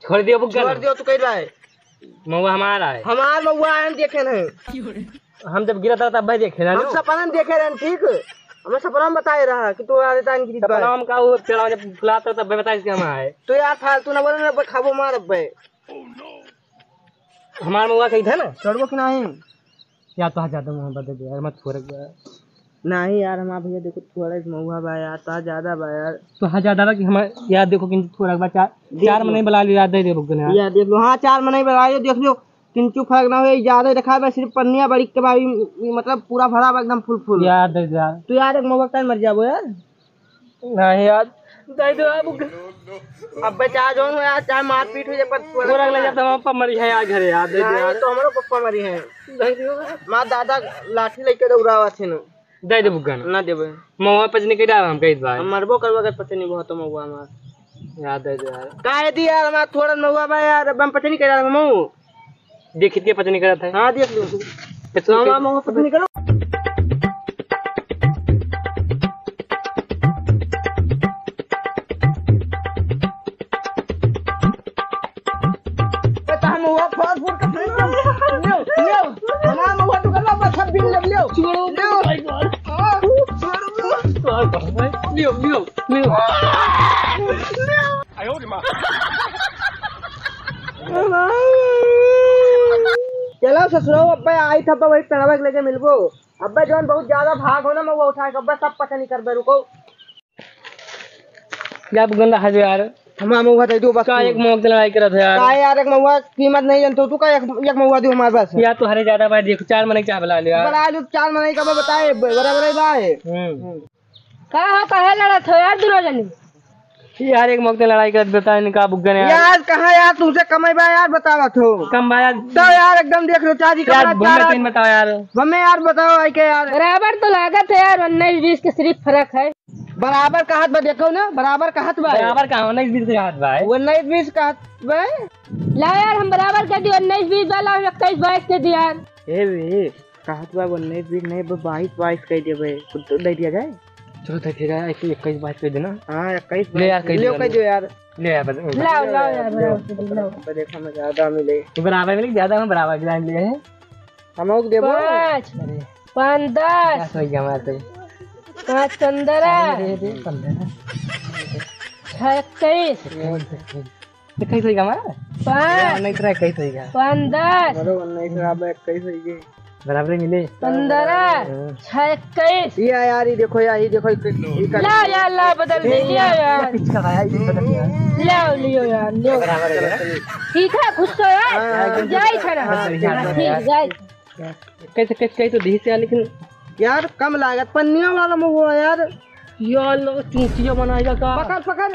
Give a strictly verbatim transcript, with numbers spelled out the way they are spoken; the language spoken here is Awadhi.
छोड़ दियो बुक छोड़ दियो, तू कह रहा है। महुआ हमारा है। हमार महुआ है, हम देखे नहीं। हम जब गिरा था तब भाई देखे ना हम। सपना में देखे रहे, ठीक? हमें सपना में बताए रहा कि तू आ रहता है, गिरी सपना में का वो पेड़ा जब फुलाता तब भाई बताए कि हम आए। तो यार फालतू ना बोले ना, खाबो मार अब भाई। हमार महुआ कही था ना। चढ़बो कि नहीं? या तो ज्यादा मोहब्बत दे दे यार, मत थोड़ा बा। नहीं यार, हमार भैया देखो थोड़ा इस महुआ बा यार, तो ज्यादा बा यार। तो ज्यादा बा कि हमार यार देखो कि थोड़ा बा, चार, चार मनई बला ली यार, दे दे बुक ना। यार देख लो, हाँ चार मनई बला लो, देख लो किंचू फर्क ना हो, ज्यादा दिखा बा, सिर्फ पन्निया बड़ी के बा, मतलब पूरा भरा बा एकदम फुल फुल। यार दे दे यार। तो यार एक महुआ का मर जाबो यार। नहीं यार, दे दो अब। अब बचा जो हो यार, चाहे मारपीट हो जाए, पर थोड़ा थोड़ा लगे तो हम पप्पा मरी है यार घरे यार, दे दो नहीं, यार। तो हमरो पप्पा मरी है। दे दो यार। मार दादा लाठी लेके दौड़ावा थे न। दे दे बुक ना। ना देबे। महुआ पचनी के डाल हम कही बार। हम मरबो करबो अगर पचनी बहुत तो महुआ मार। यार दे दो यार। काहे दी यार, हमार थोड़ा महुआ बा यार, अब हम पचनी के डाल मऊ। देख, कितने पता नहीं करत है। हाँ, देख लो। तो हम, हम, हम पता नहीं करो। ए, तो हम हुआ फल फूल के फेंक दे। लियो, लियो। हमार महुआ दुकान पर सब बिल ले लियो। छोड़ो, लियो। भाई, भाई। हाँ, छोड़ो। भाई, भाई। लियो, लियो, लियो। चलो ससुरो, अब्बे आई था, अब्बे वही पेड़वा के लेके मिलबो। अब्बे जौन बहुत ज्यादा भाग हो ना, महुआ उठा के अब्बे सब पचनी करबे, रुको। या गंदा है यार। हमार महुआ दे दो बस का तू। एक महुआ के लड़ाई करत है यार। का यार, एक महुआ कीमत नहीं जानते हो तू, का एक, एक महुआ दो हमारे पास। यार तोहरे ज्यादा भाई, देखो चार मनई चाह बला ले यार। बला लो चार मनई का, मैं बताए, बराबर है भाई। हम्म। हम्म। का हो, काहे लड़त हो यार दुनो जनी? यार, एक मौके लड़ाई करत बताए, इनका बुग्गन यार। यार, कहाँ यार, तुमसे कमाई बा यार, बतावत हो। कम बा यार। तो यार, एकदम देख लो, चाची का यार, बड़ा भूमि चारा। तीन बताओ यार। हमें यार, बताओ, आई के यार। बराबर तो लागत है यार, उन्नीस बीस के सिर्फ फर्क है। बराबर कहत बा, देखो ना, बराबर कहत बा। बराबर कहाँ, उन्नीस बीस कहत बा। उन्नीस बीस कहत बा। ला यार, हम बराबर कर दी, उन्नीस बीस वाला, हम इक्कीस बाईस कर दी यार। ए बे, कहत बा, उन्नीस बीस नहीं, ब-, बाईस बाईस कह देबे। तो दे दिया जाए? चलो, दे दिया जाए, इक्कीस, इक्कीस बाईस कह देना। हाँ, इक्कीस ले यार, बाईस। कह ले, दिया कह ले। दो यार। ले यार, बस, लाओ, लाओ यार, ले। बराबर कर दो, लाओ। तो देखो, हमें ज्यादा मिले। तो बराबर मिले, ज्यादा हम बराबर गिरान लिए हैं। हम लोग देबो। पाँच, अरे। पाँच दस। क्या सही हमारे पे? पाँच पन्द्रह। अरे, अरे, पन्द्रह। छः इक्कीस। इक्कीस। इक्कीस होइगा हमारा? पाँच। नहीं, तेरा इक्कीस होइगा। पाँच दस। बराबर, नहीं, तेरा अब इक्कीस होइगे। बराबर मिले। पन्द्रह, हाँ। छः इक्कीस। ये यार, ये देखो यार, ये देखो, ये कर ला यार, ला, बदल दे, ये लियो यार। पिच का भाई, ये बदल दिया। लियो, लियो यार, लियो। बराबर है ना? ठीक है, खुश तो यार। हाँ, हाँ, जाई था ना। हाँ, ठीक है। ठीक, जाई। कैसे, कैसे, कैसे तो दीस यार, लेकिन यार, कम लागत, पन्निया वाला महुआ यार। यार, लोग चूतिया बनाएगा का? पकड़, पकड़।